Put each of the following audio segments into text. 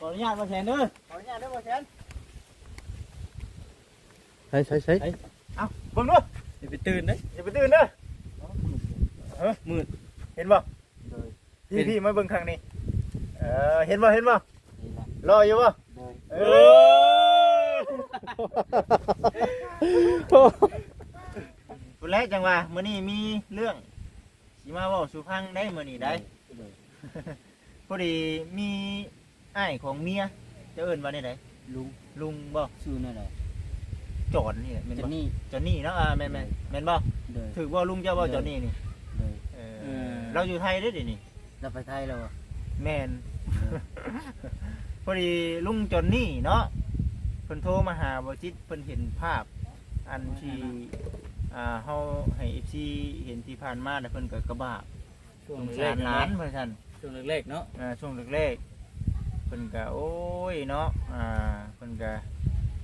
ອະນຸຍາດບໍ່ແສນເດີ ຂໍອະນຸຍາດເດີບໍ່ແສນ. ໃສ ໃສ ໃສ ເອົ້າ ເບິ່ງດູ ຢ່າໄປຕື່ນເດີ ຢ່າໄປຕື່ນເດີ. ເອີ ມືດ ເຫັນບໍ່? ໂດຍ ພີ່ ພີ່ມາເບິ່ງຂ້າງນີ້ ເອີ ເຫັນບໍ່ ເຫັນບໍ່? ນີ້ລະ ລໍຢູ່ບໍ່? ໂດຍ ເອີ ພຸ້ນແຫຼະ ຈັ່ງວ່າມື້ນີ້ມີເລື່ອງຊິມາເວົ້າສູ່ຟັງໄດ໋ ມື້ນີ້ໄດ໋. ໂດຍ ພໍດີມີອ້າຍຂອງເມຍ ເຈົ້າເອີ້ນວ່າແນວໃດ? ລຸງ ລຸງບໍ່? ຊື່ແນວໃດ? ຈອນນີ້ແຫຼະ ແມ່ນບໍ່? ຈອນນີ້ ຈອນນີ້ເນາະ ອ່າ ແມ່ນໆ ໂດຍ ແມ່ນບໍ່? ໂດຍ ຖືກບໍ່ລຸງເຈົ້າບໍ່? ໂດຍ ຈອນນີ້ນີ້ ໂດຍ ເອີ ເອີ ລາວຢູ່ໄທເດ້ດຽວນີ້ ລາວໄປໄທແລ້ວບໍ່? ແມ່ນ ເອີ ພໍດີລຸງຈອນນີ້ເນາະ ເພິ່ນໂທມາຫາບໍ່ຈິດ ເພິ່ນເຫັນພາບອັນທີ່ ອ່າ ເຮົາໃຫ້ເອັຟຊີເຫັນທີ່ຜ່ານມາ ແລ້ວເພິ່ນກໍກະບາບ ຊ່ວງແລກໆ ສົງສານຫຼານວ່າຊັ້ນ ຊ່ວງແລກໆເນາະ ເອີ ຊ່ວງແລກໆ ເພິ່ນກະ ໂອ້ຍເນາະ ອ່າ ເພິ່ນກະ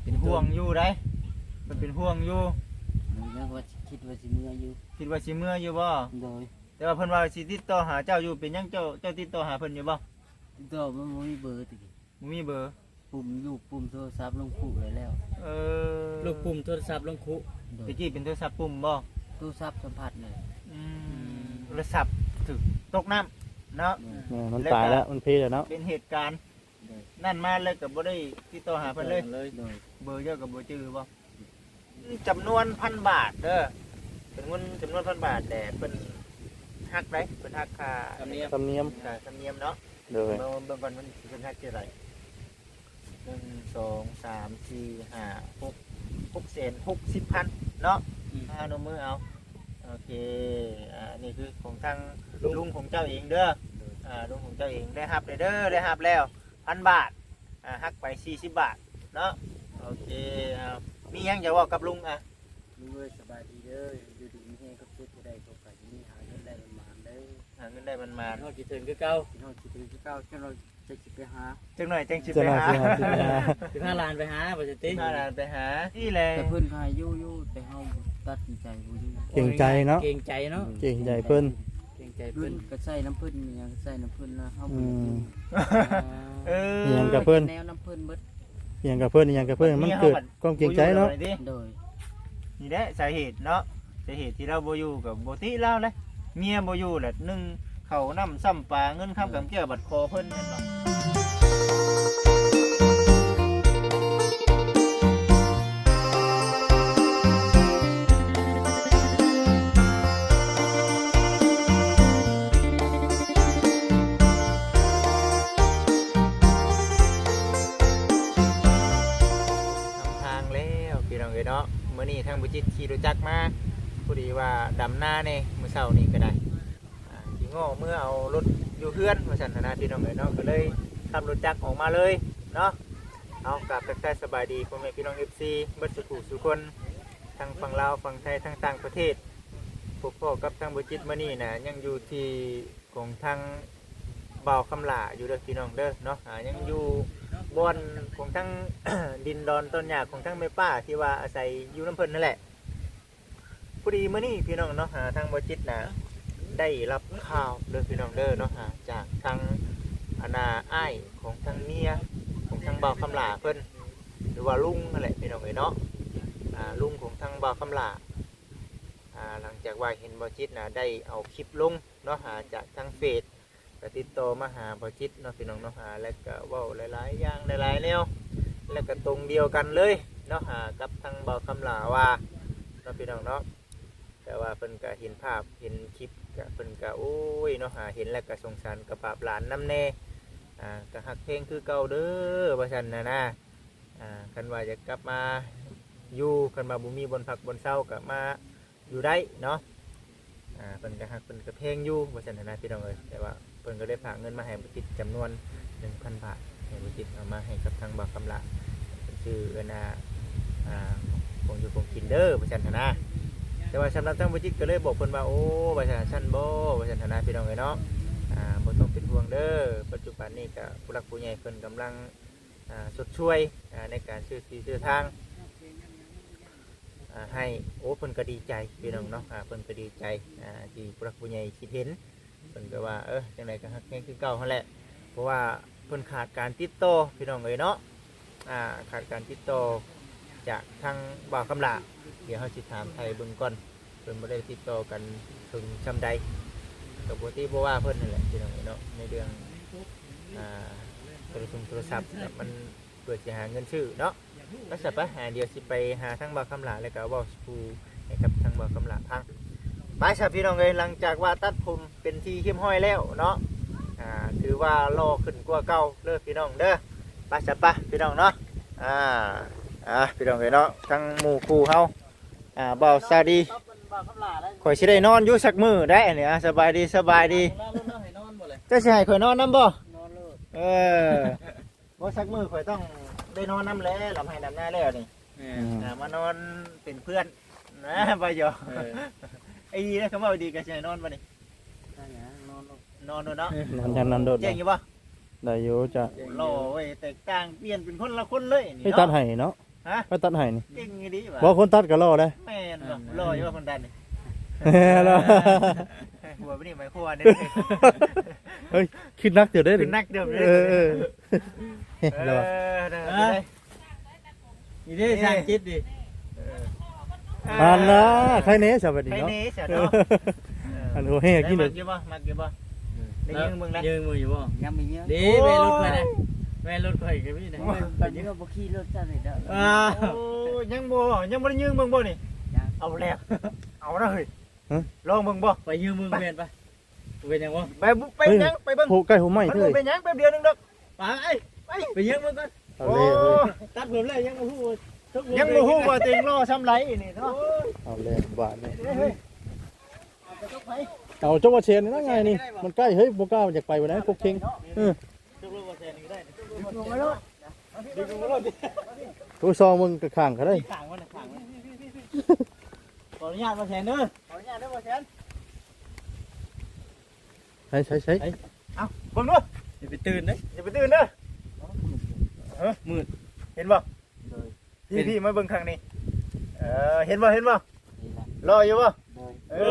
ເປັນຫ່ວງຢູ່ໄດ໋ ເພິ່ນເປັນຫ່ວງຢູ່. ຍັງວ່າ ຄິດວ່າຊິເມືອຢູ່ ຄິດວ່າຊິເມືອຢູ່ບໍ່? ໂດຍ ແຕ່ວ່າເພິ່ນວ່າຊິຕິດຕໍ່ຫາເຈົ້າຢູ່ ເປັນຫຍັງເຈົ້າ ເຈົ້າຕິດຕໍ່ຫາເພິ່ນຢູ່ບໍ່? ຕິດຕໍ່ ມັນບໍ່ມີເບີ ແຕ່ກີ້ບໍ່ມີເບີ ປຸ່ມ ລູບປຸ່ມໂທລະສັບລົງຄຸໄວ້ແລ້ວ. ເອີ ລູບປຸ່ມໂທລະສັບລົງຄຸ ໂດຍ ແຕ່ກີ້ເປັນໂທລະສັບປຸ່ມບໍ່? ໂທລະສັບສຳຜັດນີ້ ອືມ ອືມ ໂທລະສັບຖືກຕົກນ້ຳເນາະ ໂດຍ ແມ່ນ ມັນຕາຍແລ້ວ ມັນເພແລ້ວເນາະ ເປັນເຫດການ ໂດຍ ນັ້ນມາແລ້ວກໍບໍ່ໄດ້ຕິດຕໍ່ຫາເພິ່ນເລີຍ ຕິດຕໍ່ເລີຍ ໂດຍ ເບີເຈົ້າກໍບໍ່ຈື່ບໍ່? ຈຳນວນພັນບາດເດີ ເປັນເງິນຈຳນວນພັນບາດ ແຕ່ເພິ່ນຫັກໄດ໋ ເພິ່ນຫັກຄ່າທຳນຽມ ທຳນຽມ ຄ່າທຳນຽມເນາະ ໂດຍ ເບິ່ງ ເບິ່ງກ່ອນມັນເພິ່ນຫັກເທົ່າໃດ ໜຶ່ງ ສອງ ສາມ ສີ່ ຫ້າ ຫົກ ຫົກແສນຫົກສິບພັນເນາະ ອືມ ອ່າ ນົບມືເອົາ ໂອເຄ ອ່າ ນີ້ຄືຂອງທາງລຸງຂອງເຈົ້າເອງເດີ ອ່າ ລຸງຂອງເຈົ້າເອງ ໄດ້ຮັບແລ້ວເດີ ໄດ້ຮັບແລ້ວ ພັນບາດ ອ່າ ຫັກໄປສີ່ສິບບາດເນາະ ໂອເຄ ເອົາ ມີຫຍັງຈະເວົ້າກັບລຸງ ອ່າ ລຸງເອີຍ ສະບາຍດີເດີ ຢູ່ດີມີແຮງ ຄວາມເຈັບຈະໄດ້ ຄວາມໄຂ້ຈະມີ ຫາເງິນໄດ້ໝານໆເດີ ຫາເງິນໄດ້ໝານໆ ຄິດຮອດຄິດເຖິງຄືເກົ່າ ຄິດຮອດຄິດເຖິງຄືເກົ່າ ຈັກໜ່ອຍຈັ່ງຊິໄປຫາ ຈັກໜ່ອຍຈັ່ງຊິໄປຫາ ຈັ່ກໜ່ອຍຈັ່ງຊິໄປຫາ ຊິພາຫຼານໄປຫາ ວ່າຊັ້ນຕິ ຊິພາຫຼານໄປຫາ ນີ້ແຫຼະ ແຕ່ເພິ່ນກໍໃຫ້ຢູ່ຢູ່ ແຕ່ເຮົາຕັດສິນໃຈບໍ່ຢູ່ ເກງໃຈເນາະ ເກງໃຈເນາະ ເກງໃຈເພິ່ນ ເກງໃຈເພິ່ນ ເງິນກໍໃຊ້ນຳເພິ່ນ ອີ່ຫຍັງກໍໃຊ້ນຳເພິ່ນ ແລ້ວເຮົາບໍ່ ອືມ ຢາກຢູ່ ເອີ ອີ່ຫຍັງກັບເພິ່ນ ແນວນຳເພິ່ນເບິດ ອີ່ຫຍັງກັບເພິ່ນ ອີ່ຫຍັງກັບເພິ່ນ ມັນເກີດຄວາມເກງໃຈເນາະ ໂດຍ ນີ້ແຫຼະສາເຫດເນາະ ສາເຫດທີ່ລາວບໍ່ຢູ່ກໍບໍ່ຕິລາວເລີຍ ເມຍບໍ່ຢູ່ແຫຼະ ໜຶ່ງເຂົ້ານ້ຳຊ້ຳປາ ເງິນຄຳກຳແກ້ວບັດຂໍເພິ່ນ ແມ່ນບໍ່? ນຳທາງແລ້ວພີ່ນ້ອງເອີຍເນາະ ມື້ນີ້ທາງບໍ່ຈິດຂີ່ລົດຈັກມາ ພໍດີວ່າດຳນາແດ່ ມື້ເຊົ້ານີ້ກໍໄດ້ ອ່າ ຂີ້ງໍ້ເມືອເອົາລົດຢູ່ເຮືອນວ່າຊັ້ນຫັ້ນນະ ພີ່ນ້ອງເອີຍເນາະ ກໍເລີຍຂັບລົດຈັກອອກມາເລີຍເນາະ. ເອົາ ກາບທັກທາຍສະບາຍດີພໍ່ແມ່ພີ່ນ້ອງເອັຟຊີເບິດສູ່ຜູ້ສູ່ຄົນ ທັງຝັ່ງລາວ ຝັ່ງໄທ ທັງຕ່າງປະເທດ. ພົບພໍ້ກັບທາງບໍ່ຈິດມື້ນີ້ນະ ຍັງຢູ່ທີ່ຂອງທາງບ່າວຄຳຫຼ້າຢູ່ເດີພີ່ນ້ອງເດີເນາະ ອ່າ ຍັງຢູ່ບ່ອນຂອງທາງ ດິນດອນຕອນຫຍ້າຂອງທາງແມ່ປ້າທີ່ວ່າອາໄສຢູ່ນຳເພິ່ນນັ້ນແຫຼະ. ພໍດີມື້ນີ້ພີ່ນ້ອງເນາະ ອ່າ ທາງບໍ່ຈິດນະ ໄດ້ຮັບຂ່າວເດີພີ່ນ້ອງເດີເນາະ ອ່າ ຈາກທາງ ອັນນ່າ ອ້າຍຂອງທາງເມຍຂອງທາງບ່າວຄຳຫຼ້າເພິ່ນ ຫຼືວ່າລຸງນັ້ນແຫຼະພີ່ນ້ອງເອີຍເນາະ ອ່າ ລຸງຂອງທາງບ່າວຄຳຫຼ້າ ອ່າ ຫຼັງຈາກວ່າເຫັນບໍ່ຈິດນະ ໄດ້ເອົາຄລິບລົງເນາະ ອ່າ ຈາກທາງເຟສ ກໍຕິດຕໍ່ມາຫາບໍ່ຈິດເນາະ ພີ່ນ້ອງເນາະ ອ່າ ແລ້ວກໍເວົ້າຫຼາຍໆຢ່າງຫຼາຍໆແນວ ແລ້ວກໍຕົງດຽວກັນເລີຍເນາະ ອ່າ ກັບທາງບ່າວຄຳຫຼ້າວ່າເນາະ ພີ່ນ້ອງເນາະ. ແຕ່ວ່າເພິ່ນກໍເຫັນພາບເຫັນຄລິບ ກໍເພິ່ນກໍ ໂອ້ຍເນາະ ອ່າ ເຫັນແລ້ວກໍສົງສານກັບບາບຫຼານນຳແດ່ ອ່າ ກໍຮັກແພງຄືເກົ່າເດີ ວ່າຊັ້ນນະນາ. ອ່າ ຄັນວ່າຢາກກັບມາຢູ່ ຄັນວ່າບໍ່ມີບ່ອນພັກບ່ອນເຊົາກໍມາຢູ່ໄດ້ເນາະ ອ່າ ເພິ່ນກໍຮັກເພິ່ນກໍແພງຢູ່ ວ່າຊັ້ນນະນາ ພີ່ນ້ອງເອີຍ. ແຕ່ວ່າເພິ່ນກໍໄດ້ຝາກເງິນມາໃຫ້ບໍ່ຈິດຈຳນວນໜຶ່ງພັນບາດ ໃຫ້ບໍ່ຈິດເອົາມາໃຫ້ກັບທາງບ່າວຄຳຫຼ້າ ເພິ່ນຊື້ ອັນນ່າ ອ່າ ຂອງຢູ່ຂອງກິນເດີ ວ່າຊັ້ນນະນາ. ແຕ່ວ່າສຳລັບທາງບໍ່ຈິດກໍເລີຍບອກເພິ່ນວ່າ ໂອ້ ວ່າຊັ້ນຊັ້ນບໍ ວ່າຊັ້ນນະນາ ພີ່ນ້ອງເອີຍເນາະ ອ່າ ບໍ່ຕ້ອງເປັນຫ່ວງເດີ ປັດຈຸບັນນີ້ກໍຜູ້ຫຼັກຜູ້ໃຫຍ່ເພິ່ນກຳລັງ ອ່າ ຊົດຊ່ວຍ ອ່າ ໃນການຊື້ທີ່ຊື້ທາງ ອ່າ ໃຫ້. ໂອ້ ເພິ່ນກໍດີໃຈພີ່ນ້ອງເນາະ ອ່າ ເພິ່ນກໍດີໃຈ ອ່າ ທີ່ຜູ້ຫຼັກຜູ້ໃຫຍ່ຄິດເຫັນ ເພິ່ນກໍວ່າ ເອີ ຈັ່ງໃດກໍຮັກແພງຄືເກົ່າຫັ້ນແຫຼະ ເພາະວ່າ ເພິ່ນຂາດການຕິດຕໍ່ພີ່ນ້ອງເອີຍເນາະ ອ່າ ຂາດການຕິດຕໍ່ຈາກທາງບ່າວຄຳຫຼ້າ. ດຽວເຮົາຊິຖາມໄຖ່ເບິ່ງກ່ອນ ເພິ່ນບໍ່ໄດ້ຕິດຕໍ່ກັນເຖິງຊ່ຳໃດ ກໍບໍ່ຕິບໍ່ວ່າເພິ່ນນັ້ນແຫຼະພີ່ນ້ອງເອີຍເນາະ ໃນເລື່ອງ ອ່າ ໂທລະສົງໂທລະສັບ ມັນເພື່ອຊິຫາເງິນຊື້ເນາະ. ໄປຊະ ໄປ ອ່າ ດຽວຊິໄປຫາທາງບ່າວຄຳຫຼ້າ ແລ້ວກໍເວົ້າສູ່ ໃຫ້ກັບທາງບ່າວຄຳຫຼ້າຟັງ. ໄປຊະພີ່ນ້ອງເອີຍ ຫຼັງຈາກວ່າຕັດຜົມເປັນທີ່ຮຽບຮ້ອຍແລ້ວເນາະ ອ່າ ຖືວ່າຫຼໍ່ຂຶ້ນກວ່າເກົ່າເດີພີ່ນ້ອງເດີ. ໄປຊະ ໄປ ພີ່ນ້ອງເນາະ ອ່າ ອ່າ ພີ່ນ້ອງເອີຍເນາະ ທັງໝູ່ຄູ່ເຮົາ ອ່າ ບ່າວຊາດີ ຂ້ອຍຊິໄດ້ນອນຢູ່ຈັກມື້ໄດ໋ອັນນີ້. ອ່າ ສະບາຍດີ ສະບາຍດີ. ເຈົ້າຊິໃຫ້ຂ້ອຍນອນນຳບໍ່? ເອີ ບໍ່ ຈັກມື້ຂ້ອຍຕ້ອງໄດ້ນອນນຳແຫຼະ ດຳໄຮ່ດຳນາແລ້ວນີ້. ແມ່ນ ອ່າ ມານອນເປັນເພື່ອນນະ ບໍ່ຢອກ. ເອີ ໄອ້ດີນະ ຄຳເວົ້າດີກໍຊິໃຫ້ນອນບໍ່ນີ້? ນອນໂລດ ນອນໂລດເນາະ. ນອນ ນອນໂລດ ແຈ້ງຢູ່ບໍ່? ໄດ້ຢູ່ຈ້ະ. ໂອ້ຍ ແຕກຕ່າງ ປ່ຽນເປັນຄົນລະຄົນເລີຍນີ້. ໃຜຕັດໃຫ້ເນາະ? ຮະ? ໃຜຕັດໃຫ້ນີ້? ເກັ່ງອີ່ຫຼີຫວາ. ບໍ່ ຄົນຕັດກໍຫຼໍ່ເດ້. ແມ່ນບໍ່? ຫຼໍ່ຢູ່ບໍ່ຄົນຕັດນີ້? ຫຼໍ່. ຫົວໄປນີ້ໄມຄົວນີ້. ເຮີ້ຍ ຄິດໜັກເຕີບເດ້ ຄິດໜັກເຕີບເດ້. ເອີ ເອີ ເອີ ເອີ ນີ້ເດ້ ຊ່າງຈິດນີ້. ເອີ ອັນນ່າ ໃຄແນ່ຊະບັດນີ້ເນາະ ໃຄແນ່ຊະເນາະ. ອັນໂຫແຮງກິນ ໄດ້ມັກຢູ່ບໍ່? ມັກຢູ່ບໍ່? ໄດ້ຍິງເບິ່ງແລ້ວ ຍິງເບິ່ງຢູ່ບໍ່? ຍັງບໍ່ຍິງ. ເດ້ ແວ່ລົດຂ້ອຍນະ ແວ່ລົດຂ້ອຍກໍມີນະ. ໂອ້ຍ ບັດນີ້ບໍ່ຂີ່ລົດຊັ້ນເດີ. ອ້າວ ໂອ້ ຍັງບໍ່ ຍັງບໍ່ໄດ້ຍິງເບິ່ງບໍ່ນີ້? ຍັງ. ເອົາແລ້ວ ເອົານະເຮີ້ຍ. ຮະ? ລອງເບິ່ງບໍ່? ໄປຢືມເບິ່ງ ໄປ ແມ່ນປະ? ເປັນຫຍັງບໍ່? ໄປ ໄປຫຍັງ? ໄປເບິ່ງ ໂອ້ ໃກ້ຫົວໄມ້ເທີ້ຍ. ມັນບໍ່ເປັນຫຍັງ ແປັບດຽວໜຶ່ງດອກ. ໄປ ໄປ ໄປຢືມເບິ່ງກ່ອນ. ໂອ້ ຕັດຜົມແລ້ວຍັງບໍ່ຮູ້ ຍັງບໍ່ຮູ້ວ່າຕົວເອງຫຼໍ່ຊ່ຳໃດນີ້ເນາະ. ເອົາແລ້ວບາດນີ້ ເອົາຈັກວ່າແສນນີ້ນະ ງ່າຍນີ້ ມັນໃກ້ເຮີ້ຍ ບໍ່ກ້າຢາກໄປບໍ່ໄດ້ ປົກເຄັງ. ເອີ ຕົກລົງວ່າແສນນີ້ກໍໄດ້ ດຶງລົງມາໂລດ ດຶງລົງມາໂລດ. ໂອ້ຍ ຊອງເບິ່ງກະຂ້າງກໍໄດ້ ຂ້າງມັນ ຂ້າງມັນ. ຂໍອະນຸຍາດບໍ່ແສນເດີ ຂໍອະນຸຍາດເດີບໍ່ແສນ. ໃສ ໃສ ໃສ ເອົ້າ ເບິ່ງດູ ຢ່າໄປຕື່ນເດີ ຢ່າໄປຕື່ນເດີ. ເອີ ມືດ ເຫັນບໍ່? ໂດຍ ພີ່ ພີ່ມາເບິ່ງຂ້າງນີ້. ເອີ ເຫັນບໍ່ ເຫັນບໍ່? ເຫັນລະ ຫຼໍ່ຢູ່ບໍ່? ໂດຍ ເອີ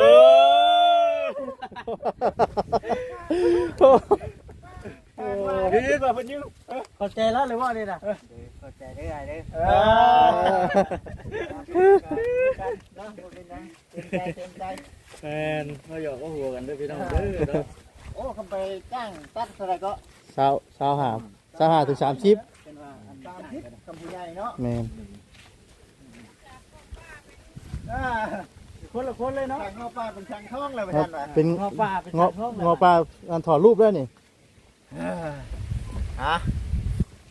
ໂອ້ ເຫັນບໍ່ເພິ່ນຢູ່. ເອີ ເຂົ້າໃຈລະຫຼືບໍ່ນີ້ນະ? ເອີ ໂດຍ ເຂົ້າໃຈເດີອ້າຍເດີ. ເອີ ເນາະ ບໍ່ເປັນຫຍັງ ເຕັມໃຈ ເຕັມໃຈ. ແມ່ນ ເຮົາຢອກເວົ້າຫົວກັນເດີພີ່ນ້ອງເດີເນາະ. ໂອ້ ຄັນໄປຈ້າງຕັດເທົ່າໃດເກາະ? ຊາວ ຊາວຫ້າ ຊາວຫ້າເຖິງສາມສິບ ເປັນວ່າອັນສາມສິບ ຄຳຜູ້ໃຫຍ່ເນາະ. ແມ່ນ ອ່າ ຄົນລະຄົນເລີຍເນາະ ຊ່າງເງາະປ່າເປັນຊ່າງທອງແລ້ວວ່າຊັ້ນວ່າ ເປັນເງາະປ່າເປັນຊ່າງທອງແລ້ວ ເງາະປ່າອັນຖອດຮູບແລ້ວນີ້. ອ່າ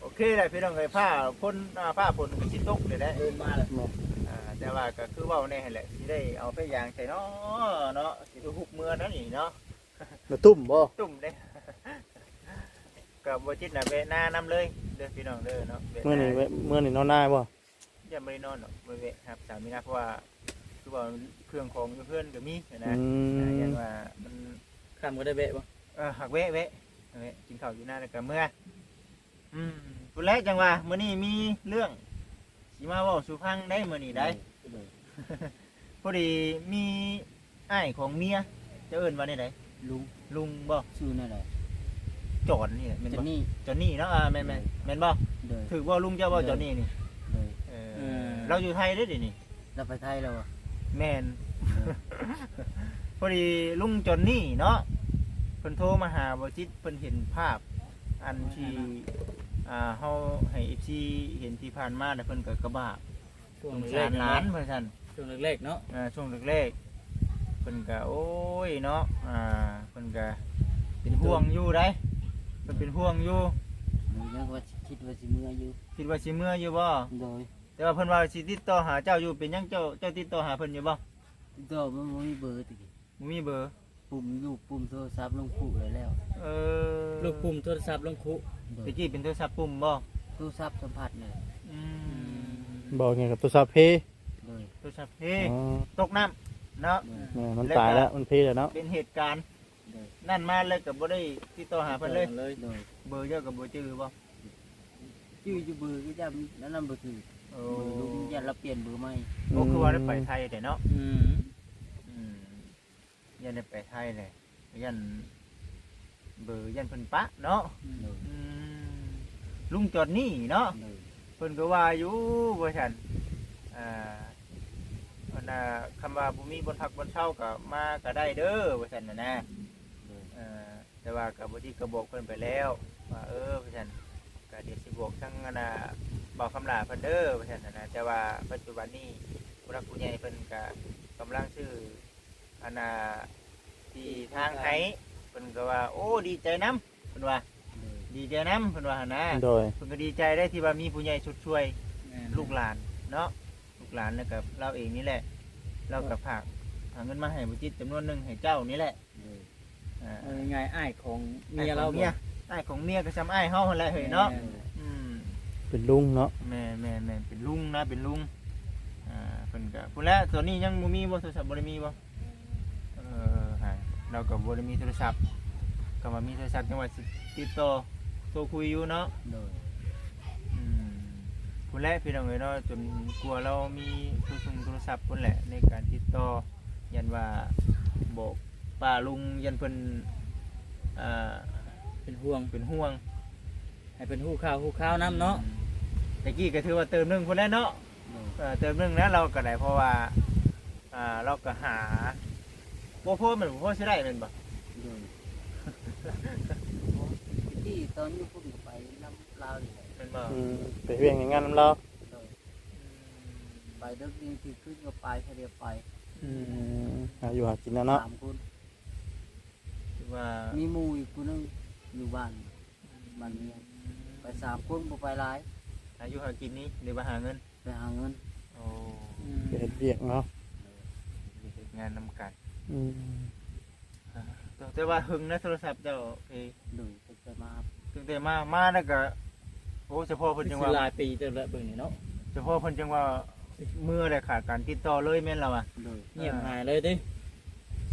ໂອເຄແຫຼະພີ່ນ້ອງເອີຍ ຟ້າຝົນ ອ່າ ຟ້າຝົນກໍຊິຕົກແລ້ວແຫຼະ ເລີ່ມມາແລ້ວ. ອ່າ ແຕ່ວ່າກໍຄືເວົ້າແນ່ຫັ້ນແຫຼະ ຊິໄດ້ເອົາໄຟຢາງໃສ່ເນາະ ເນາະ ຊິໄດ້ຮຸບເມືອນັ້ນນີ້ເນາະ. ມາຕຸ້ມບໍ່? ຕຸ້ມເດ້ ກໍບໍ່ຈິດນະ ແວະນານຳເລີຍເດີພີ່ນ້ອງເດີເນາະ. ແວະ ມື້ນີ້ ນາ ແວະ ມື້ນີ້ນອນນາບໍ່? ຢ້ານບໍ່ໄດ້ນອນດອກ ໄປແວະຮັບສາມີນາ ເພາະວ່າຄືວ່າເຄື່ອງຂອງຢູ່ເຮືອນກໍມີນະ. ອືມ ອ່າ ຢ້ານວ່າມັນຄ່ຳກໍໄດ້ແວະບໍ່? ເອີ ຫາກແວະ ແວະ ແວະກິນເຂົ້າຢູ່ນາແລ້ວກໍເມືອ. ອືມ ພຸ້ນແຫຼະ ຈັ່ງວ່າມື້ນີ້ມີເລື່ອງຊິມາເວົ້າສູ່ຟັງໄດ໋ ມື້ນີ້ໄດ໋. ໂດຍ ພໍດີມີອ້າຍຂອງເມຍ ເຈົ້າເອີ້ນວ່າແນວໃດ? ລຸງ ລຸງບໍ່? ຊື່ແນວໃດ? ຈອນນີ້ແຫຼະ ແມ່ນບໍ່? ຈອນນີ້ ຈອນນີ້ເນາະ. ອ່າ ແມ່ນໆ ໂດຍ ແມ່ນບໍ່? ໂດຍ ຖືກບໍ່ລຸງເຈົ້າບໍ່? ໂດຍ ຈອນນີ້ນີ້? ໂດຍ ເອີ ອືມ ລາວຢູ່ໄທເດ້ດຽວນີ້ ລາວໄປໄທແລ້ວບໍ່? ແມ່ນ ເອີ ພໍດີລຸງຈອນນີ້ເນາະ ເພິ່ນໂທມາຫາບໍ່ຈິດ ເພິ່ນເຫັນພາບອັນທີ່ ອ່າ ເຮົາໃຫ້ເອັຟຊີເຫັນທີ່ຜ່ານມາ ແລ້ວເພິ່ນກໍກະບາບ ຊ່ວງແລກໆ ສົງສານຫຼານວ່າຊັ້ນ ຊ່ວງແລກໆເນາະ. ເອີ ຊ່ວງແລກໆ ເພິ່ນກະ ໂອ້ຍເນາະ ອ່າ ເພິ່ນກະເປັນຫ່ວງຢູ່ໃດ໋ ເພິ່ນເປັນຫ່ວງຢູ່. ຍັງວ່າ ຄິດວ່າຊິເມືອຢູ່ ຄິດວ່າຊິເມືອຢູ່ບໍ່? ໂດຍ ແຕ່ວ່າເພິ່ນວ່າຊິຕິດຕໍ່ຫາເຈົ້າຢູ່ ເປັນຫຍັງເຈົ້າ ເຈົ້າຕິດຕໍ່ຫາເພິ່ນຢູ່ບໍ່? ຕິດຕໍ່ ມັນບໍ່ມີເບີ ຕະກີ້ ບໍ່ມີເບີ. ປຸ່ມ ລູກປຸ່ມໂທລະສັບລົງຄຸແລ້ວ. ເອີ ລູກປຸ່ມໂທລະສັບລົງຄຸ. ໂດຍ ຕະກີ້ເປັນໂທລະສັບປຸ່ມບໍ່? ໂທລະສັບສຳຜັດນີ້ແຫຼະ. ອືມ ອືມ ບອກຫຍັງກັບໂທລະສັບເພ? ໂດຍ ໂທລະສັບເພ. ອໍ ຕົກນ້ຳເນາະ. ໂດຍ ແມ່ນ ມັນຕາຍແລ້ວ ແລ້ວກໍມັນເພແລ້ວເນາະ. ເປັນເຫດການ ໂດຍ ນັ້ນມາແລ້ວກໍບໍ່ໄດ້ຕິດຕໍ່ຫາເພິ່ນເລີຍ. ໂດຍ ເບີເຈົ້າກໍບໍ່ຈື່ບໍ່? ຈື່ຢູ່ ເບີກໍຢ້ານອັນນັ້ນບໍ່ຖືກ. ໂອ້ ເບີລຸງຢ້ານລາວປ່ຽນເບີໃໝ່. ໂອ້ ອືມ ຄືວ່າໄດ້ໄປໄທແທ້ເນາະ. ອືມ ອືມ ຢ້ານໄດ້ໄປໄທແຫຼະ ຢ້ານເບີ ຢ້ານເພິ່ນປະເນາະ. ໂດຍ ອືມ ລຸງຈອນນີ້ເນາະ ໂດຍ ເພິ່ນກໍວ່າຢູ່ວ່າຊັ້ນ ອ່າ ອັນນ່າ ຄຳວ່າບໍ່ມີບ່ອນພັກບ່ອນເຊົາກໍມາກໍໄດ້ເດີວ່າຊັ້ນນະນະ ໂດຍ ເອີ ແຕ່ວ່າກໍບໍ່ຈິດກໍບອກເພິ່ນໄປແລ້ວວ່າ ເອີ ວ່າຊັ້ນ ກໍດຽວຊິບອກທາງອັນນ່າ ບ່າວຄຳຫຼ້າເພິ່ນເດີວ່າຊັ້ນນະນະ ແຕ່ວ່າປັດຈຸບັນນີ້ຜູ້ຫຼັກຜູ້ໃຫຍ່ເພິ່ນກໍກຳລັງຊື້ ອັນນ່າ ທີ່ທາງໃຫ້ ເພິ່ນກໍວ່າ ໂອ້ ດີໃຈນຳ ເພິ່ນວ່າ ໂດຍ ດີໃຈນຳ ເພິ່ນວ່າຫັ້ນນະ ໂດຍ ເພິ່ນກໍດີໃຈໄດ໋ທີ່ວ່າມີຜູ້ໃຫຍ່ຊົດຊ່ວຍ ແມ່ນ ລູກຫຼານເນາະ ລູກຫຼານ ແລ້ວກໍລາວເອງນີ້ແຫຼະ ລາວກໍຝາກ ຝາກເງິນມາໃຫ້ບໍ່ຈິດຈຳນວນໜຶ່ງໃຫ້ເຈົ້ານີ້ແຫຼະ ໂດຍ ອ່າ ເອົາງ່າຍໆ ອ້າຍຂອງເມຍລາວ ອ້າຍຂອງເມຍ ບໍ່? ອ້າຍຂອງເມຍກໍສ່ຳອ້າຍເຮົາຫັ້ນແຫຼະເຮີ້ຍເນາະ ແມ່ນ ອືມ ເປັນລຸງເນາະ ແມ່ນໆໆ ເປັນລຸງນະ ເປັນລຸງ ອ່າ ເພິ່ນກໍ ພຸ້ນແຫຼະ ຕອນນີ້ຍັງບໍ່ມີບໍ່ ໂທລະສັບບໍ່ໄດ້ມີບໍ່? ເອີ ຫາ ລາວກໍບໍ່ໄດ້ມີໂທລະສັບ ຄຳວ່າມີໂທລະສັບຈັ່ງວ່າຊິຕິດຕໍ່ໂທຄຸຍຢູ່ເນາະ ໂດຍ ອືມ ພຸ້ນແຫຼະພີ່ນ້ອງເອີຍເນາະ ຈົນກວ່າລາວມີໂທລະສົງໂທລະສັບພຸ້ນແຫຼະ ໃນການຕິດຕໍ່ ຢ້ານວ່າບອກປ້າລຸງ ຢ້ານເພິ່ນ ອ່າ ເປັນຫ່ວງ ເປັນຫ່ວງ ໃຫ້ເພິ່ນຮູ້ຂ່າວຮູ້ຄາວນຳເນາະ ອືມ ແຕ່ກີ້ກໍຖືວ່າເຕີມໜຶ່ງພຸ້ນແຫຼະເນາະ ໂດຍ ເອີ ເຕີມໜຶ່ງແລ້ວລາວກໍໄດ້ ເພາະວ່າ ອ່າ ລາວກໍຫາບໍ່ພໍແມ່ນບໍ່ພໍຊິໄດ້ແມ່ນບໍ່? ໂດຍ ທີ່ຕອນຢູ່ພຸ້ນກໍໄປນຳລາວນີ້ແຫຼະ ແມ່ນບໍ່? ອືມ ໄປວຽກເຮັດງານນຳລາວ ໂດຍ ອືມ ໄປເດິກນີ້ຄືຄືກໍໄປ ເທື່ອດຽວໄປ ອືມ ຫາຢູ່ຫາກິນນະເນາະ ສາມຄົນ ຖືວ່າມີໝູ່ອີກຜູ້ໜຶ່ງຢູ່ບ້ານ ບ້ານເມຍ ໄປສາມຄົນ ບໍ່ໄປຫຼາຍ ຫາຢູ່ຫາກິນນີ້ ຫຼືວ່າຫາເງິນ? ໄປຫາເງິນ ໂອ້ ອືມ ໄປເຮັດວຽກເນາະ ເຮັດວຽກເຮັດງານນຳກັນ ອືມ ຕັ້ງແຕ່ວ່າຫຶງນະໂທລະສັບເຈົ້າ ເອີ ໂດຍ ຕັ້ງແຕ່ມາ ຕັ້ງແຕ່ມາ ມາແລ້ວກໍ ໂອ້ ສະເພາະເພິ່ນຈັ່ງວ່າ ຄືຊິຫຼາຍປີເຕີບແລ້ວເບິ່ງນີ້ເນາະ ສະເພາະເພິ່ນຈັ່ງວ່າເມືອແລ້ວຂາດການຕິດຕໍ່ເລີຍແມ່ນລະວະ ໂດຍ ອ່າ ງຽບຫາຍເລີຍຕິ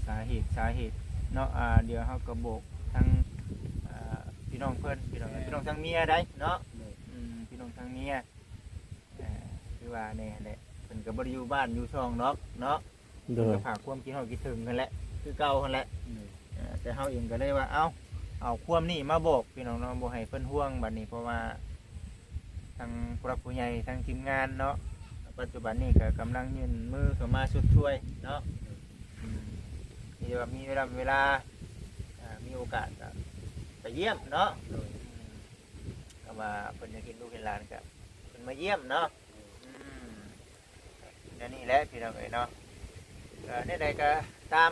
ສາເຫດ ສາເຫດເນາະ ອ່າ ດຽວເຮົາກໍບອກທາງ ອ່າ ພີ່ນ້ອງເພິ່ນ ພີ່ນ້ອງ ແມ່ນ ພີ່ນ້ອງທາງເມຍໄດ໋ເນາະ ໂດຍ ອືມ ພີ່ນ້ອງທາງເມຍ ອ່າ ຄືວ່າແນ່ແຫຼະ ເພິ່ນກໍບໍ່ໄດ້ຢູ່ບ້ານຢູ່ຊ່ອງດອກເນາະ ໂດຍ ເພິ່ນກໍຝາກຄວາມຄິດຮອດຄິດເຖິງຫັ້ນແຫຼະ ຄືເກົ່າຫັ້ນແຫຼະ ໂດຍ ເອີ ແຕ່ເຮົາເອງກໍເລີຍວ່າ ເອົ້າ ເອົາຄວາມນີ້ມາບອກພີ່ນ້ອງເນາະ ບໍ່ໃຫ້ເພິ່ນຫ່ວງບັດນີ້ ເພາະວ່າທາງຜູ້ຫຼັກຜູ້ໃຫຍ່ ທາງທີມງານເນາະ ປັດຈຸບັນນີ້ກໍກຳລັງຍື່ນມືເຂົ້າມາຊົດຊ່ວຍເນາະ ອືມ ທີ່ວ່າມີເວລາ ເວລາ ອ່າ ມີໂອກາດກໍໄປຢ້ຽມເນາະ ໂດຍ ອືມ ຄຳວ່າເພິ່ນຢາກເຫັນລູກເຫັນຫຼານກໍເພິ່ນມາຢ້ຽມເນາະ ອືມ ແນວນີ້ແຫຼະພີ່ນ້ອງເອີຍເນາະ ກໍແນວໃດກໍຕາມ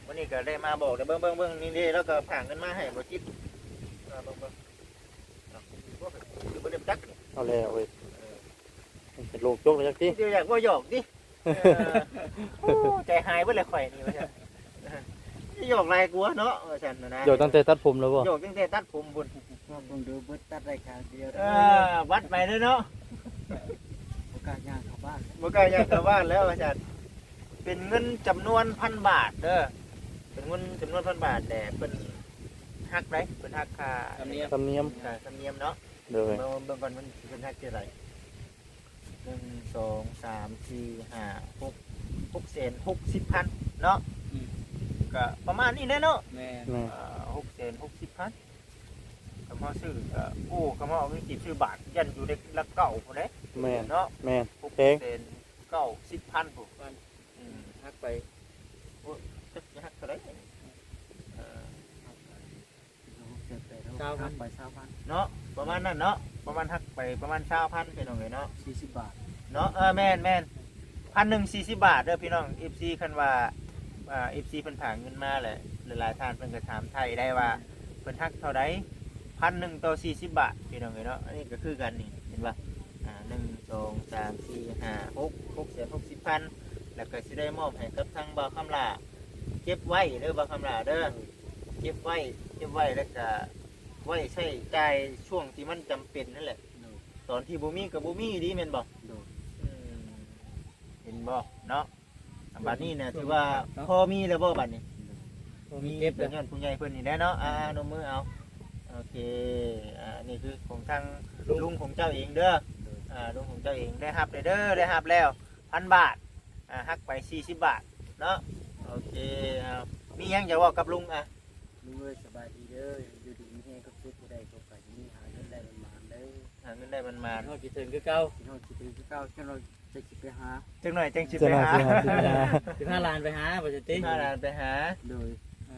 ມື້ນີ້ກໍໄດ້ມາບອກ ເບິ່ງໆໆ ນີ້ເດ້ ລາວກໍຝາກເງິນມາໃຫ້ບໍ່ຈິດ ເບິ່ງໆ ເນາະ ບໍ່ໄດ້ຈັກນີ້ ເອົາແລ້ວເວີຍ ເອີ ເປັນໂລກຈົກແລ້ວຈັກຕິ ດຽວຢາກເວົ້າຫຍອກຕິ ເອີ ໂອ້ ໃຈຫາຍເບິດແລ້ວຂ້ອຍນີ້ວ່າຊັ້ນ ຫຍອກຫຼາຍກວ່າເນາະ ວ່າຊັ້ນນະ ຫຍອກຕັ້ງແຕ່ຕັດຜົມແລ້ວບໍ່? ຫຍອກຕັ້ງແຕ່ຕັດຜົມພຸ້ນ ເບິ່ງດູເບິດຕັດໄດ້ຂ້າງດຽວ ເອີ ວັດໄປເລີຍເນາະ ບໍ່ກ້າຍ່າງເຂົ້າບ້ານ ບໍ່ກ້າຍ່າງເຂົ້າບ້ານແລ້ວວ່າຊັ້ນ ເປັນເງິນຈຳນວນພັນບາດເດີ ເປັນເງິນຈຳນວນພັນບາດ ແຕ່ເພິ່ນຫັກໄດ໋ ເພິ່ນຫັກຄ່າ ທຳນຽມ ທຳນຽມ ຄ່າທຳນຽມເນາະ ໂດຍ ເບິ່ງ ເບິ່ງກ່ອນມັນ ເພິ່ນຫັກເທົ່າໃດ ໜຶ່ງ ສອງ ສາມ ສີ່ ຫ້າ ຫົກ ຫົກແສນຫົກສິບພັນເນາະ ອືມ ກໍປະມານນີ້ແຫຼະເນາະ ແມ່ນ ແມ່ນ ເອີ ຫົກແສນຫົກສິບພັນ ຄຳເຮົາຊື້ກໍ ໂອ້ ຄຳເຮົາເອົາເງິນກີບຊື້ບາດ ຢ້ານຢູ່ໃນຫຼັກເກົ້າພຸ້ນເດ້ ແມ່ນ ເນາະ ແມ່ນ ຫົກແສນເກົ້າສິບພັນພຸ້ນ ອືມ ຫັກໄປ ໂອ້ ຈັກຊິຫັກເທົ່າໃດ ເອີ ຊາວພັນ ຫັກໄປຊາວພັນເນາະ ປະມານນັ້ນເນາະ ປະມານຫັກໄປປະມານຊາວພັນ ພີ່ນ້ອງເອີຍເນາະ ສີ່ສິບບາດເນາະ ເອີ ແມ່ນໆ ພັນໜຶ່ງສີ່ສິບບາດເດີພີ່ນ້ອງ ເອັຟຊີ ຄັນວ່າ ອ່າ ເອັຟຊີ ເພິ່ນຝາກເງິນມາແຫຼະ ຫຼາຍໆທ່ານເພິ່ນກໍຖາມໄຖ່ໄດ້ວ່າ ເພິ່ນຫັກເທົ່າໃດ ພັນໜຶ່ງຕໍ່ສີ່ສິບບາດ ພີ່ນ້ອງເອີຍເນາະ ອັນນີ້ກໍຄືກັນນີ້ ເຫັນບໍ່ ອ່າ ໜຶ່ງ ສອງ ສາມ ສີ່ ຫ້າ ຫົກ ຫົກແສນຫົກສິບພັນ ແລ້ວກໍຊິໄດ້ມອບໃຫ້ກັບທາງບ່າວຄຳຫຼ້າ ເກັບໄວ້ເດີບ່າວຄຳຫຼ້າເດີ ເກັບໄວ້ ເກັບໄວ້ ແລ້ວກະໄວ້ໃຊ້ຈ່າຍຊ່ວງທີ່ມັນຈຳເປັນຫັ້ນແຫຼະ ໂດຍ ຕອນທີ່ບໍ່ມີກໍບໍ່ມີອີ່ຫຼີແມ່ນບໍ່? ໂດຍ ອືມ ເຫັນບໍ່ເນາະ ບັດນີ້ນະ ຖືວ່າພໍມີແລ້ວບໍ່ບັດນີ້? ໂດຍ ມີເກັບແລ້ວ ຍ້ອນຜູ້ໃຫຍ່ເພິ່ນນີ້ແຫຼະເນາະ ອ່າ ນົບມືເອົາ ໂອເຄ ອ່າ ນີ້ຄືຂອງທາງລຸງຂອງເຈົ້າເອງເດີ ອ່າ ລຸງຂອງເຈົ້າເອງ ໄດ້ຮັບແລ້ວເດີ ໄດ້ຮັບແລ້ວ ພັນບາດ ອ່າ ຫັກໄປສີ່ສິບບາດເນາະ ໂອເຄ ເອົາ ມີຫຍັງຈະເວົ້າກັບລຸງ ອ່າ ລຸງເອີຍ ສະບາຍດີເດີ ຢູ່ດີມີແຮງ ຄວາມສຸກ ຜູ້ໃດກໍໄປມີ ຫາເງິນໄດ້ໝານໆເດີ ເງິນໄດ້ມັນມາ ຮອດຊິເຖິງຄືເກົ່າ ຮອດຊິເຖິງຄືເກົ່າ ຈັກໜ່ອຍຈັ່ງຊິໄປຫາ ຈັກໜ່ອຍຈັ່ງຊິໄປຫາ ຊິໄປຫາ ຊິພາຫຼານໄປຫາ ວ່າຊັ້ນຕິ ຊິພາຫຼານໄປຫາ ໂດຍ ເອີ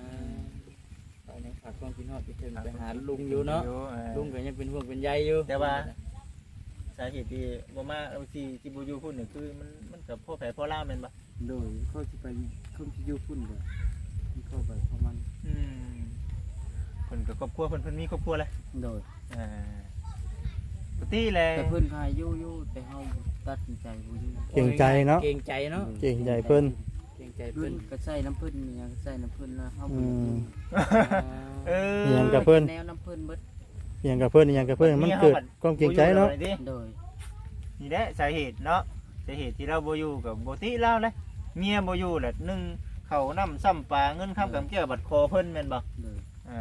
ກໍຍັງຝາກຄວາມຄິດຮອດຄິດເຖິງໄປຫາລຸງຢູ່ເນາະ ເອີ ລຸງກໍຍັງເປັນຫ່ວງເປັນໃຍຢູ່ ແຕ່ວ່າ ສາເຫດທີ່ບໍ່ມາ ເອີ ທີ່ ທີ່ບໍ່ຢູ່ພຸ້ນນີ້ ຄືມັນ ມັນກໍພໍແຜ່ພໍລາວແມ່ນບໍ່? ໂດຍ ເຂົາຊິໄປ ເຂົາຊິຢູ່ພຸ້ນກໍມີຄອບໃຜຂອງມັນ ອືມ ເພິ່ນກໍຄອບຄົວເພິ່ນ ເພິ່ນມີຄອບຄົວແລ້ວ ໂດຍ ອ່າ ປົກກະຕິແລ້ວ ແຕ່ເພິ່ນກໍໃຫ້ຢູ່ຢູ່ ແຕ່ເຮົາຕັດສິນໃຈບໍ່ຢູ່ ເກງໃຈເນາະ ເກງໃຈເນາະ ເກງໃຈເພິ່ນ ເກງໃຈເພິ່ນ ເງິນກໍໃຊ້ນຳເພິ່ນ ອີ່ຫຍັງກໍໃຊ້ນຳເພິ່ນ ແລ້ວເຮົາ ອືມ ເອີ ອີ່ຫຍັງກັບເພິ່ນ ແນວນຳເພິ່ນເບິດ ອີ່ຫຍັງກັບເພິ່ນ ອີ່ຫຍັງກັບເພິ່ນ ມັນເກີດຄວາມເກງໃຈເນາະ ໂດຍ ນີ້ແຫຼະສາເຫດເນາະ ສາເຫດທີ່ລາວບໍ່ຢູ່ກໍບໍ່ຕິລາວເດ້ ເມຍບໍ່ຢູ່ແຫຼະ ໜຶ່ງເຂົ້ານ້ຳຊ້ຳປາ ເງິນຄຳກຳແກ້ວບັດຂໍເພິ່ນແມ່ນບໍ່? ໂດຍ ເອີ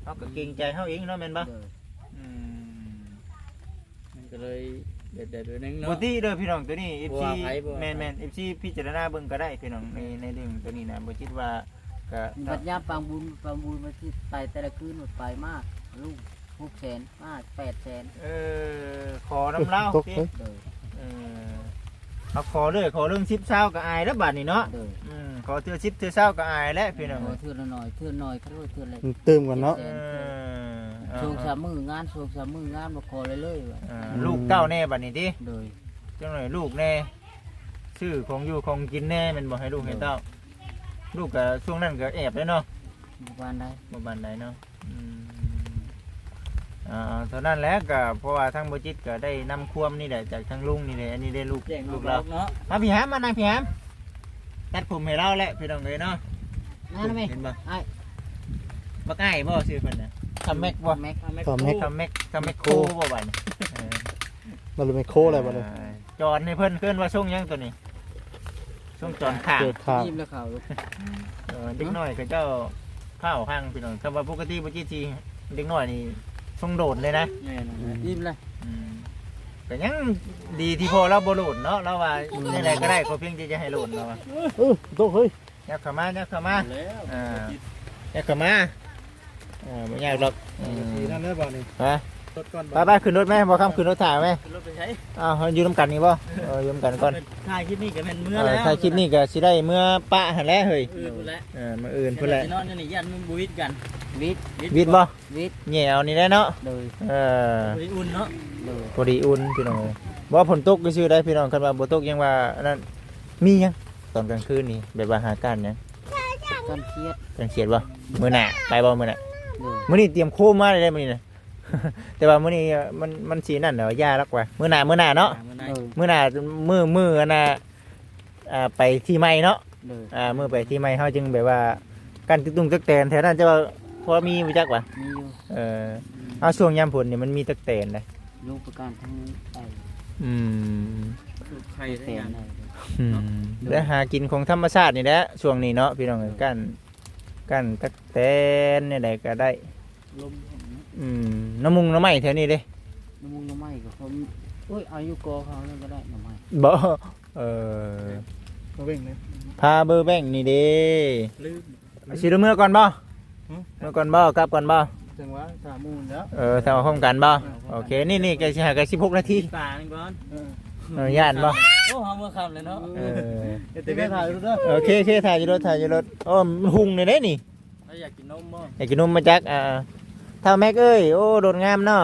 ເຮົາກໍເກງໃຈເຮົາເອງເນາະ ແມ່ນບໍ່? ໂດຍ ອືມ ມັນກໍເລີຍແບບໃດແບບໜຶ່ງເນາະ ບໍ່ຕິເດີພີ່ນ້ອງ ໂຕນີ້ ເອັຟຊີ ບໍ່ວ່າໃຜ ບໍ່ວ່າໃຜ ແມ່ນໆ ເອັຟຊີ ພິຈາລະນາເບິ່ງກໍໄດ້ພີ່ນ້ອງ ໃນ ໃນເລື່ອງໂຕນີ້ນະ ບໍ່ຈິດວ່າ ກໍບັດຍາມປາງບຸນ ປາງບຸນ ມັນຊິໄປແຕ່ລະຄືນ ໄປມາລູກຫົກແສນ ມາແປດແສນ ເອີ ຂໍນຳລາວ ຕົກເລີຍ ເອີ ເຮົາຂໍເລື້ອຍ ຂໍເລື່ອງສິບຊາວກໍອາຍແລ້ວບາດນີ້ເນາະ ໂດຍ ອືມ ຂໍເທື່ອສິບເທື່ອຊາວກໍອາຍແລ້ວພີ່ນ້ອງ ຂໍເທື່ອລະໜ້ອຍ ເທື່ອໜ້ອຍ ເທື່ອ ເທື່ອລະຕື່ມກັນເນາະ ເອີ ສອງສາມມື້ງານ ສອງສາມມື້ງານ ມາຂໍເລີຍໆ ອ່າ ອືມ ລູກເຕົ້າແດ່ບາດນີ້ຕິ ໂດຍ ຈັກໜ້ອຍລູກແດ່ ຊື້ຂອງຢູ່ຂອງກິນແດ່ ແມ່ນບໍ່ ໃຫ້ລູກໃຫ້ເຕົ້າ ໂດຍ ລູກກໍຊ່ວງນັ້ນກໍແອບເດ້ເນາະ ບໍ່ປານໃດ ບໍ່ປານໃດເນາະ ອືມ ອ່າ ເທົ່ານັ້ນແຫຼະ ກໍເພາະວ່າທາງບໍ່ຈິດກໍໄດ້ນຳຄວາມນີ້ແຫຼະ ຈາກທາງລຸງນີ້ແຫຼະ ອັນນີ້ໄດ້ລູກ ລູກລາວເນາະ ມາພີ່ຫາມ ມານັ່ງພີ່ຫາມ ຕັດຜົມໃຫ້ລາວແຫຼະ ພີ່ນ້ອງເອີຍເນາະ ມາແມ່ ເຫັນບໍ່ ອ້າຍ ບັກອ້າຍບໍ່ຊື່ເພິ່ນນະ ຄຳແມັກບໍ່ ຄຳແມັກ ຄຳແມັກ ຄຳແມັກ ຄຳແມັກໂຄບໍ່ບາດນີ້ ເອີ ບໍ່ໄດ້ແມັກໂຄແລ້ວບາດນີ້ ອ່າ ຈອນໃຫ້ເພິ່ນ ເອີ້ນວ່າຊົງຫຍັງໂຕນີ້ ຊ່ວງຈອນຂ້າງ ເກີດຂ້າງ ອີ່ມແລ້ວເຂົາ ເອີ ເດັກນ້ອຍເຂົາເຈົ້າພ້າວພັງພີ່ນ້ອງ ຄຳວ່າປົກກະຕິບໍ່ຈິດຊິເດັກນ້ອຍນີ້ຊົງໂດດເລີຍນະ ແມ່ນ ອືມ ອີ່ມແລ້ວ ອືມ ກໍຍັງດີທີ່ພໍ່ລາວບໍ່ໂດດເນາະ ລາວວ່າ ອືມ ແນວໃດກໍໄດ້ ຂໍພຽງແຕ່ຢ່າໃຫ້ໂດດ ລາວວ່າ ເອີ ໂຕເຮີ້ຍ ຍັບເຂົ້າມາ ຍັບເຂົ້າມາ ແລ້ວ ອ່າ ຍັບເຂົ້າມາ ອ່າ ບໍ່ຍາກດອກ ອືມ ນັ້ນແຫຼະບາດນີ້ ຮະ ລົດກ່ອນ ໄປໆ ຂຶ້ນລົດແມ່ ບໍ່ຄຳ ຂຶ້ນລົດຖ້າແມ່ ຂຶ້ນລົດໄປໃສ ອ້າວ ເຮົາຢູ່ນຳກັນນີ້ບໍ່ ເອີ ຢູ່ນຳກັນກ່ອນ ຖ່າຍຄລິບນີ້ກໍແມ່ນເມືອແລ້ວ ຖ່າຍຄລິບນີ້ກໍຊິໄດ້ເມືອປະຫັ້ນແຫຼະເຮີ້ຍ ມື້ພຸ້ນແຫຼະ ເອີ ມື້ອື່ນພຸ້ນແຫຼະ ຊິນອນຢູ່ນີ້ຢ້ານມັນບໍ່ວິດກັນ ວິດ ວິດບໍ່ ວິດ ແຍ່ເອົານີ້ແຫຼະເນາະ ໂດຍ ເອີ ພໍດີອຸ່ນເນາະ ໂດຍ ພໍດີອຸ່ນພີ່ນ້ອງເອີຍ ບໍ່ ຝົນຕົກຊື່ໆ ໄດ໋ພີ່ນ້ອງ ຄັນວ່າບໍ່ຕົກຍັງວ່າອັນນັ້ນ ມີຫຍັງຕອນກາງຄືນນີ້ ແບບວ່າຫາການຫຍັງ ການຂຽດ ການຂຽດບໍ່ ມື້ໜ້າໄປບໍ່ມື້ໜ້າ ໂດຍ ມື້ນີ້ຕຽມໂຄມມາເລີຍເດ້ມື້ນີ້ນະ ແຕ່ວ່າມື້ນີ້ມັນ ມັນຊິນັ້ນແຫຼະ ຢ່າດອກວ່າ ມື້ໜ້າ ມື້ໜ້າເນາະ ມື້ໜ້າ ເອີ ມື້ໜ້າ ມື້ ມື້ອັນນ່າ ອ່າ ໄປທີ່ໃໝ່ເນາະ ໂດຍ ອ່າ ມື້ໄປທີ່ໃໝ່ເຮົາຈຶ່ງແບບວ່າ ການຕຶກຕຸງຕຶກແຕນແຖວນັ້ນ ເຈົ້າພໍມີບໍ່ຈັກຫວາ ມີຢູ່ ເອີ ອືມ ເອົາ ຊ່ວງຍາມຝົນນີ້ມັນມີຕັກແຕນເດ້ ຢູ່ປະການທາງໃຕ້ ອືມ ໄຂ່ໄດ້ຫຍັງ ອືມ ໂດຍ ໄດ້ຫາກິນຂອງທຳມະຊາດນີ້ແຫຼະ ຊ່ວງນີ້ເນາະ ພີ່ນ້ອງເອີຍ ໂດຍ ການ ການຕັກແຕນແນວໃດກໍໄດ້ ລົມ ອືມ ໜໍ່ມຸງໜໍ່ໄມ້ແຖວນີ້ເດ້ ໜໍ່ມຸງໜໍ່ໄມ້ກໍຄົນ ໂອ້ຍ ເອົາຢູ່ກໍເຂົານັ້ນກໍໄດ້ໜໍ່ໄມ້ ບໍ່ ເອີ ເບິ່ງນະ ພາເບີແບງນີ້ເດ້ ລືມ ຊິໄດ້ເມືອກ່ອນບໍ່? ຫຶ? ເມືອກ່ອນບໍ່? ກັບກ່ອນບໍ່? ຈັ່ງຫວະ ຖ້າໝູ່ແລ້ວ ເອີ ຖ້າມາພ້ອມກັນບໍ່? ເອີ ໂອເຄ ນີ້ ນີ້ໃກ້ຊິຫາ ໃກ້ສິບຫົກນາທີ ຕາໜຶ່ງກ່ອນ ເອີ ເອີ ຢ້ານບໍ່? ໂອ້ ເຮົາເມືອຄ່ຳແລ້ວເນາະ ເອີ ເອີ ໂອເຄ ໂອເຄ ຖ່າຍຢູ່ລົດ ຖ່າຍຢູ່ລົດ ໂອ້ ມັນຮຸ່ງແນວໃດນີ້ ແລ້ວຢາກກິນນົມບໍ່? ຢາກກິນນົມບໍ່ຈັກ ອ່າ ທ້າວແມັກເອີຍ ໂອ້ ໂດດງາມເນາະ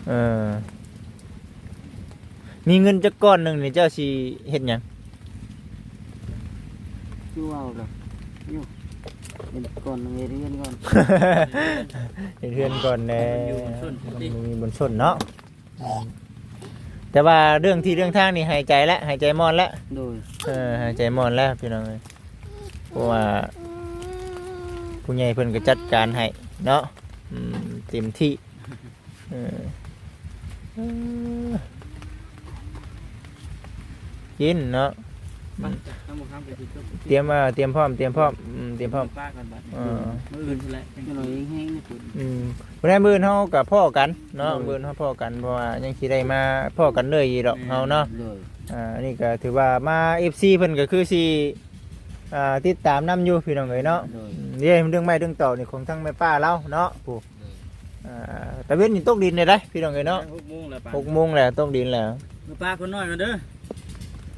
ເອີ ມີເງິນຈັກກ້ອນໜຶ່ງນີ້ ເຈົ້າຊິເຮັດຫຍັງ? ຄືເວົ້າລະ ຢູ່ ເຮັດກ່ອນ ເຮັດເຮືອນກ່ອນ ເຮັດເຮືອນກ່ອນແດ່ ໃຫ້ມັນຢູ່ບົນຊົນ ມັນບໍ່ມີບົນຊົນເນາະ ອືມ ແຕ່ວ່າເລື່ອງທີ່ເລື່ອງທາງນີ້ຫາຍໃຈແລ້ວ ຫາຍໃຈມ່ອນແລ້ວ ໂດຍ ເອີ ຫາຍໃຈມ່ອນແລ້ວ ພີ່ນ້ອງເອີຍ ເພາະວ່າຜູ້ໃຫຍ່ເພິ່ນກໍຈັດການໃຫ້ເນາະ ອືມ ເຕັມທີ່ ເອີ ເອີ ກິນເນາະ ອືມ ຕຽມ ອ່າ ຕຽມພ້ອມ ຕຽມພ້ອມ ອືມ ຕຽມພ້ອມ ປະກ່ອນບາດ ເອີ ມື້ອື່ນພຸ້ນແຫຼະ ຈັກໜ້ອຍແຮງໆ ອືມ ມື້ອື່ນເຮົາກໍພໍ້ກັນເນາະ ໂດຍ ມື້ອື່ນເຮົາພໍ້ກັນ ເພາະວ່າຍັງຊິໄດ້ມາພໍ້ກັນເລື້ອຍຢູ່ດອກ ແມ່ນ ເຮົາເນາະ ໂດຍ ອ່າ ອັນນີ້ກໍຖືວ່າມາ ເອັຟຊີ ເພິ່ນກໍຄືຊິ ອ່າ ຕິດຕາມນຳຢູ່ ພີ່ນ້ອງເອີຍເນາະ ໂດຍ ອືມ ເລື່ອງໄມ້ເລື່ອງຕອກນີ້ຂອງທາງແມ່ປ້າລາວເນາະ ຜູ້ ໂດຍ ອ່າ ຕາເວັນນີ້ຕົກດິນແລ້ວເດ້ ພີ່ນ້ອງເອີຍເນາະ. ຫົກໂມງແລ້ວປານ ຫົກໂມງແລ້ວ ຕົກດິນແລ້ວ. ເອີ ປາຄົນນ້ອຍກ່ອນເດີ.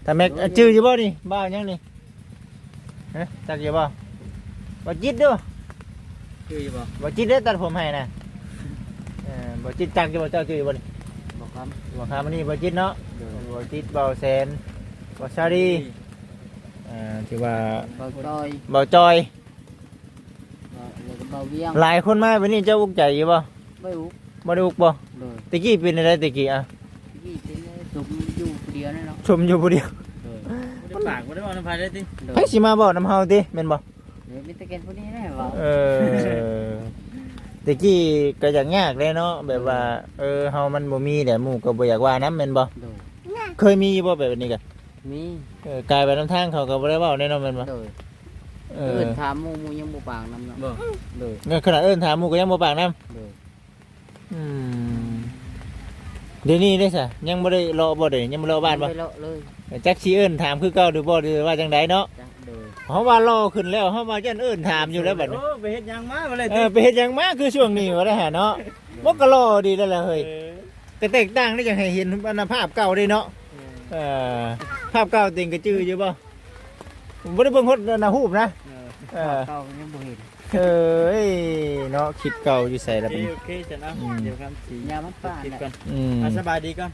ຖ້າແມັກ ໂອ້ຍ ຈື່ຢູ່ບໍ່ນີ້? ບ່າວຫຍັງນີ້? ຮະ ຈັກຢູ່ບໍ່? ບໍ່ຈິດເດີ. ຈື່ຢູ່ບໍ່? ບໍ່ຈິດເດ້ ຕັດຜົມໃຫ້ນະ. ເອີ ບໍ່ຈິດ ຈັກຢູ່ບໍ່? ເຈົ້າຈື່ຢູ່ບໍ່ນີ້? ບໍ່ຄຳ ບໍ່ຄຳ ອັນນີ້ບໍ່ຈິດເນາະ. ໂດຍ ບໍ່ຈິດ ບ່າວແສນ ບ່າວຊາລີ ເອີ ຖືວ່າ ບ່າວຈອຍ ບ່າວຈອຍ ແລ້ວກໍບ່າວວຽງ. ຫຼາຍຄົນມາແບບນີ້ເຈົ້າອຸກໃຈຢູ່ບໍ່? ບໍ່ໄດ້ອຸກ ບໍ່ໄດ້ອຸກບໍ່? ໂດຍ ແຕ່ກີ້ເປັນຈັ່ງໃດແຕ່ກີ້ອະ? ແຕ່ກີ້ເປັນສົມຢູ່ຜູ້ດຽວນັ້ນເນາະ ສົມຢູ່ຜູ້ດຽວ. ໂດຍ ບໍ່ໄດ້ປາກ ບໍ່ໄດ້ເວົ້ານຳໃຜເລີຍຕິ? ໂດຍ ໃຜຊິມາເວົ້ານຳເຮົາຕິ ແມ່ນບໍ່? ໂດຍ ມີແຕ່ແກ່ນຜູ້ນີ້ແຫຼະເວົ້າ. ເອີ ແຕ່ກີ້ກໍຢາກຍາກແຫຼະເນາະ ແບບວ່າ ໂດຍ ເອີ ເຮົາມັນບໍ່ມີແຫຼະ ໝູ່ກໍບໍ່ຢາກວ່ານຳ ແມ່ນບໍ່? ໂດຍ ເຄີຍມີຢູ່ບໍ່ແບບນີ້ກະ? ມີ ເອີ ກາຍໄປນຳທາງເຂົາກໍບໍ່ໄດ້ເວົ້າແນ່ນອນ ແມ່ນບໍ່? ໂດຍ ເອີ ເອີ້ນຖາມໝູ່ ໝູ່ຍັງບໍ່ປາກນຳເນາະ. ບໍ່ ໂດຍ ຂະໜາດເອີ້ນຖາມໝູ່ກໍຍັງບໍ່ປາກນຳ. ໂດຍ ອືມ ດຽວນີ້ເດ້ຊະ ຍັງບໍ່ໄດ້ເລາະບໍ່? ດຽວນີ້ຍັງບໍ່ເລາະບ້ານບໍ່? ຍັງບໍ່ໄດ້ເລາະເລີຍ. ຈັກຊິເອີ້ນຖາມຄືເກົ່າຫຼືບໍ່ ຫຼືວ່າຈັ່ງໃດເນາະ? ຈັກ ໂດຍ ເຮົາວ່າຫຼໍ່ຂຶ້ນແລ້ວ ເຮົາວ່າຢ້ານເອີ້ນຖາມຢູ່ແລ້ວບັດນີ້. ໂອ້ ໄປເຮັດຫຍັງມາ ວ່າແລ້ວຕິ ເອີ ໄປເຮັດຫຍັງມາຄືຊ່ວງນີ້ ວ່າໄດ້ຫາເນາະ. ໂດຍ ມັນກໍຫຼໍ່ດີແລ້ວລະເຮີ້ຍ. ເອີ ກໍແຕກຕ່າງໄດ້ ຢາກໃຫ້ເຫັນອັນນະພາບເກົ່າເດ້ເນາະ. ເອີ ພາບເກົ່າເຕັງກໍຈື່ຢູ່ບໍ່? ບໍ່ໄດ້ເບິ່ງຮອດອັນນະຮູບນະ. ເອີ ເອີ ພາບເກົ່າກໍຍັງບໍ່ເຫັນ. ເອີຍເນາະ ຄລິບເກົ່າຢູ່ໃສລະບັດນີ້? ໂອເຄ ໂອເຄ ຊັ້ນເນາະ ອືມ ດຽວຄຳຊິ ຍາມມັນປານ ຄລິບກ່ອນ. ອືມ ອ່າ ສະບາຍດີກ່ອນ.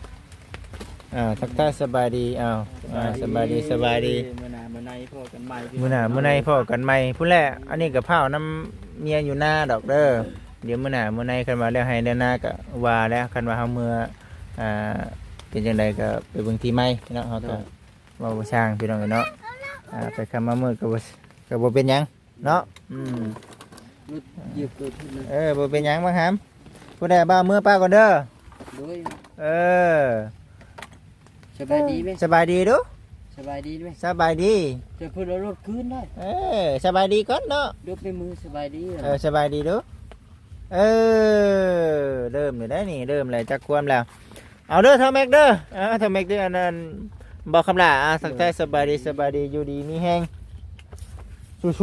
ອ່າ ທັກທາຍສະບາຍດີ. ອ້າວ ສະບາຍດີ ອ່າ ສະບາຍດີ ສະບາຍດີ. ມື້ໜ້າມື້ໃນພໍ້ກັນໃໝ່ ມື້ໜ້າມື້ໃນພໍ້ກັນໃໝ່ພຸ້ນແຫຼະ. ອັນນີ້ກໍພ້າວນຳເມຍຢູ່ນາດອກເດີ. ດຽວມື້ໜ້າມື້ໃນຄັນວ່າແລ້ວໄຮ່ແລ້ວນາກໍວ່າແລ້ວ ຄັນວ່າເຮົາເມືອ ອ່າ ເປັນຈັ່ງໃດກໍໄປເບິ່ງທີ່ໃໝ່ເນາະ. ເຮົາກໍ ໂດຍ ເວົ້າບໍ່ຊ່າງພີ່ນ້ອງເອີຍເນາະ. ອ່າ ໄປຄ່ຳມາມືດກໍບໍ່ ກໍບໍ່ເປັນຫຍັງເນາະ. ອືມ ລົດຢຽບເກີດຂຶ້ນນະ. ເອີ ບໍ່ເປັນຫຍັງບັກຫຳ. ຜູ້ໃດບ່າວເມືອປ້າກ່ອນເດີ. ໂດຍ ເອີ ສະບາຍດີແມະ? ສະບາຍດີດູ. ສະບາຍດີແມະ? ສະບາຍດີ. ແຕ່ເພິ່ນເອົາລົດຄືນໄດ້. ເອີ ສະບາຍດີກ່ອນເນາະ. ຍົກໃນມືສະບາຍດີ. ເອີ ສະບາຍດີດູ. ເອີ ເລີ່ມແລ້ວໄດ໋ນີ້ ເລີ່ມແລ້ວ ຈັກຄວາມແລ້ວ. ເອົາເດີທ້າວແມັກເດີ. ເອີ ທ້າວແມັກເດີ ອັນນັ້ນ ບໍ່ຄຳຫຼ້າ ອ່າ ທັກທາຍສະບາຍດີ ສະບາຍດີ ຢູ່ດີມີແຮງ ສູ້ໆ.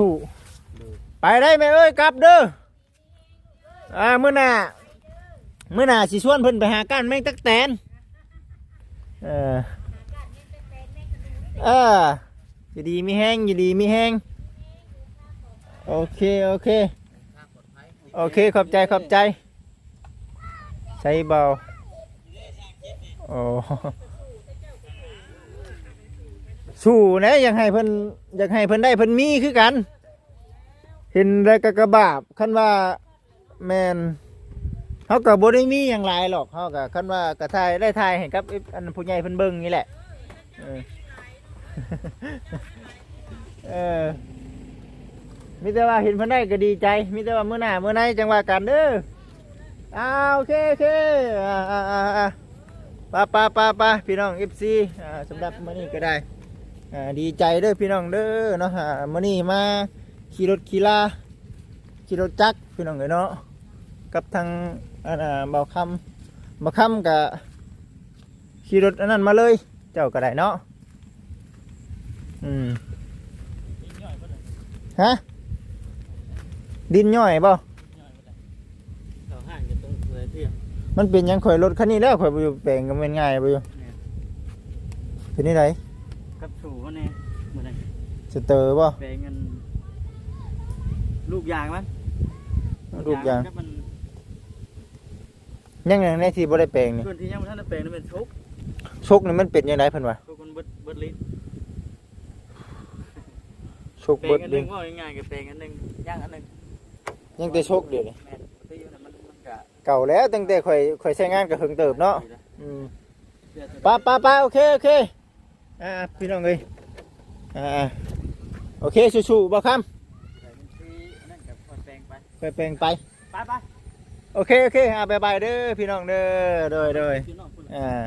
ໂດຍ ໄປໄດ້ແມ່ເອີຍ ກັບເດີ. ອ່າ ມື້ໜ້າ ມື້ໜ້າຊິຊວນເພິ່ນໄປຫາກ້ານແມງຕັກແຕນ. ເອີ ເອີ ຢູ່ດີມີແຮງ ຢູ່ດີມີແຮງ. ໂອເຄ ໂອເຄ ໂອເຄ ຂອບໃຈ ຂອບໃຈ. ໃສເບົາ? ໂອ້ ສູ້ແດ່ ຢາກໃຫ້ເພິ່ນ ຢາກໃຫ້ເພິ່ນໄດ້ເພິ່ນມີຄືກັນ. ເຫັນແລ້ວກໍກະບາບ ຄັນວ່າ ແມ່ນ ເຮົາກໍບໍ່ໄດ້ມີຫຍັງຫຼາຍຫຼອກ ເຮົາກໍ ຄັນວ່າກໍຖ່າຍ ໄດ້ຖ່າຍໃຫ້ກັບ ອັນ ຜູ້ໃຫຍ່ເພິ່ນເບິ່ງນີ້ແຫຼະ. ເອີ ເອີ ມີແຕ່ວ່າເຫັນເພິ່ນໄດ້ກໍດີໃຈ ມີແຕ່ວ່າມື້ໜ້າມື້ໃນຈັ່ງວ່າກັນເດີ. ອ່າ ໂອເຄ ໂອເຄ ອ່າ ອ່າ ອ່າ ອ່າ ປາ ປາ ປາ ປາ ພີ່ນ້ອງ ເອັຟຊີ ອ່າ ສຳລັບມື້ນີ້ກໍໄດ້ ອ່າ ດີໃຈເດີພີ່ນ້ອງເດີເນາະ. ອ່າ ມື້ນີ້ມາຂີ່ລົດຂີ່ລາ ຂີ່ລົດຈັກພີ່ນ້ອງເອີຍເນາະ ກັບທາງ ອັນ ອ່າ ບ່າວຄຳ ບ່າວຄຳກໍຂີ່ລົດອັນນັ້ນມາເລີຍ ເຈົ້າກໍໄດ້ເນາະ. ອືມ ຮະ ດິນຍ່ອຍບໍ່? ເຂົ້າຫ້າງກໍຕ້ອງເລີຍເທື່ອ. ມັນເປັນຫຍັງ? ຂ້ອຍລົດຄັນນີ້ແລ້ວ ຂ້ອຍບໍ່ຢູ່ແປງກໍແມ່ນງ່າຍບໍ່ຢູ່. ແມ່ນ. ເປັນຈັ່ງໃດ? ກັບສູເຮົາແນ່ມື້ນັ້ນ. ສະເຕີບໍ່? ແປງອັນລູກຢາງມັນ. ລູກຢາງ ລູກຢາງກັບມັນ. ຍັງ ຍັງໃນທີ່ບໍ່ໄດ້ແປງນີ້? ສ່ວນທີ່ຍັງບໍ່ທັນໄດ້ແປງນີ້ແມ່ນຊົກ. ຊົກນີ້ມັນເປັນຈັ່ງໃດເພິ່ນວ່າ? ຊົກມັນເບິດ ເບິດລີ້ນ. ຊົກເບິດລີ້ນ. ແປງອັນໜຶ່ງ ເວົ້າງ່າຍໆ ກໍແປງອັນໜຶ່ງ ຍັງອັນໜຶ່ງ. ຍັງແຕ່ຊົກດຽວນີ້. ແມ່ນ. ມັນ ມັນກະເກົ່າແລ້ວ ຕັ້ງແຕ່ຂ້ອຍ ຂ້ອຍໃຊ້ງານກໍເຖິງເຕີບເນາະ. ອືມ. ປະ ປະ ປະ ໂອເຄ ໂອເຄ. ອ່າ ພີ່ນ້ອງເອີຍ ອ່າ ໂອເຄ ສູ້ໆ ບ່າວຄຳ ຂ້ອຍແປງໄປ ໄປແປງໄປ ໄປ ໄປ ໂອເຄ ໂອເຄ ອ່າ ບາຍບາຍເດີ ພີ່ນ້ອງເດີ ໂດຍ ໂດຍ ພີ່ນ້ອງ ອ່າ